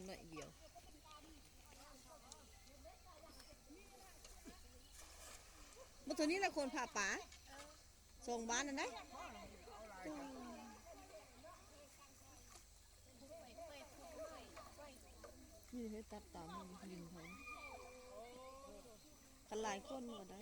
ໜ້ອຍດຽວ ບໍ່ ໂຕນີ້ລະຄົນພາປາ ສອງບ້ານນັ້ນໄດ໋. ນີ້ໃຫ້ຕັດຕາມນີ້ ດິນເພິ່ນ ຄັນຫຼາຍຄົນກໍໄດ້.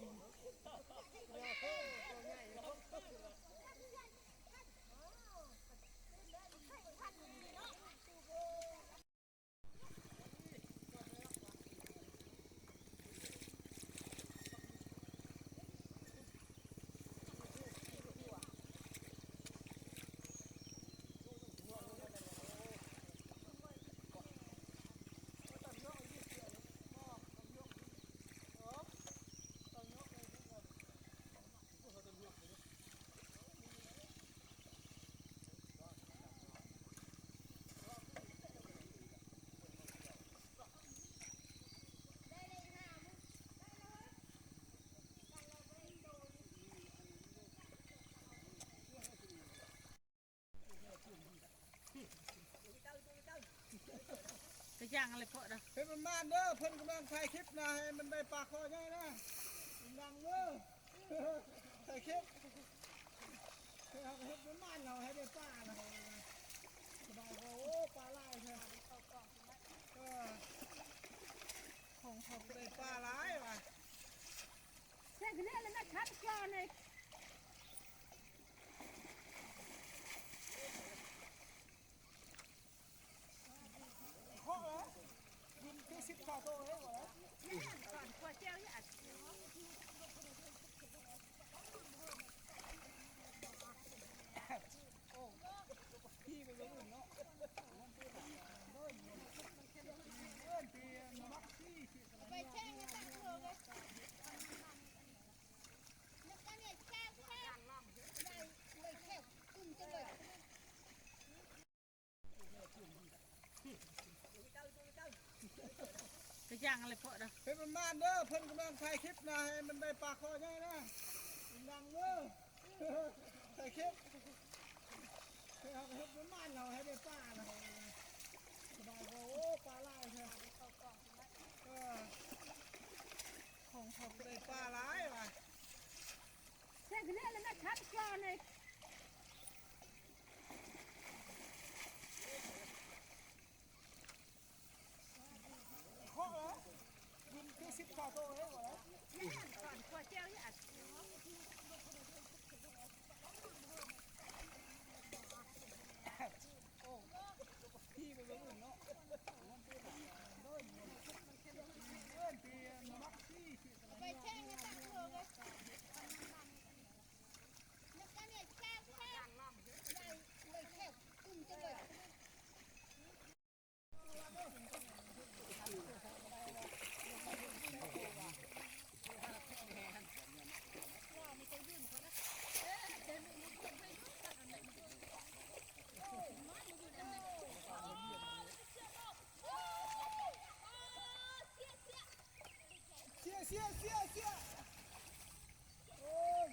ກະຢ່າງຫັ້ນແຫຼະເພາະນະ ເຮັດມັນໝານເດີ ເພິ່ນກຳລັງຖ່າຍຄລິບນະ ໃຫ້ມັນໄດ້ປາຄໍໃຫຍ່ນະ ດັງເດີ ໃສ່ເຄັບ ເຮັດ ເຮັດມັນໝານ ເຮົາໃຫ້ໄດ້ປານະ ສະບາຍ ໂອ້ ປາຫຼາຍແທ້ ເອີ ຂອງເຂົາໄດ້ປາຫຼາຍວ່າ ແຊງຄະແນນແລ້ວນະ ຄັນກ່ອນເລີຍ. ເຄາະແລ້ວ ຢືນຕິດສິບສາໂຕເລີຍ ເຄາະແລ້ວ ໄປແຂ່ງກັນເລີຍ ໄປແຂ່ງກັນເລີຍ ໄປແຂ່ງກຸ່ມກັນເລີຍ. ກະຢ່າງຫັ້ນແຫຼະເພາະນະ ເຮັດມັນໝານເດີ ເພິ່ນກຳລັງຖ່າຍຄລິບນະ ໃຫ້ມັນໄດ້ປາຄໍໃຫຍ່ນະ ດັງເດີ ໃສ່ເຄັບ ເຮັດມັນໝານ ເຮົາໃຫ້ໄດ້ປານະ ສະບາຍ ໂອ້ ປາຫຼາຍແທ້ ເອີ ຂອງເຂົາໄດ້ປາຫຼາຍວ່າ ແຊງຄະແນນແລ້ວນະ ຄັນກ່ອນເລີຍ. ເຄາະແລ້ວ ຢືນຕິດສິບສາໂຕເລີຍ ເຄາະແລ້ວ ໂອ້ ໄປແຂ່ງກັນເລີຍ ໄປແຂ່ງກັນເລີຍ ໄປແຂ່ງກຸ່ມກັນເລີຍ. ເສຍ ເສຍ ເສຍ ເສຍ ໂອ້ຍ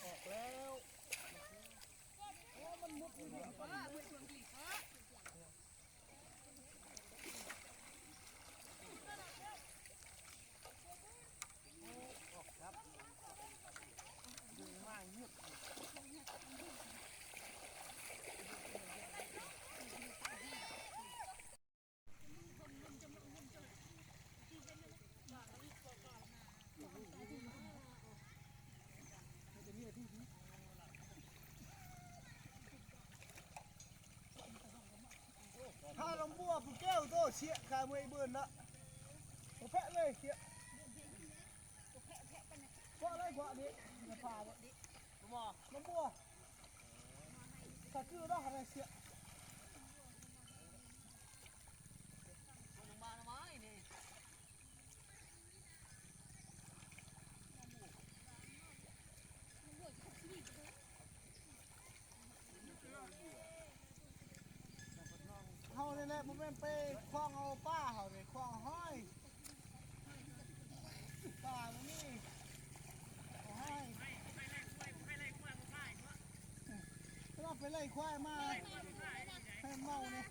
ອອກແລ້ວ ໂອ້ ມັນມຸດຢູ່ນີ້. ພາລຳບົວຜູ້ແກ້ວໂຕ ເສຍກາເມື່ອຍເບິ່ນນະ ບໍ່ແພະເລີຍ ເສຍ ເກາະໄລກວ່ານີ້ ພາ ລຳບົວ ກະຄືເນາະ ເສຍ. ບໍ່ແມ່ນໄປຂວ້າງເອົາປາເຮົາເດ້ ຂວ້າງຫອຍ ປາບໍ່ມີ ເອົາຫອຍ ລາວໄປໄລ່ຄວາຍມາໃຫ້ເມົານີ້.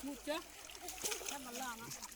Mucho. Está malanga.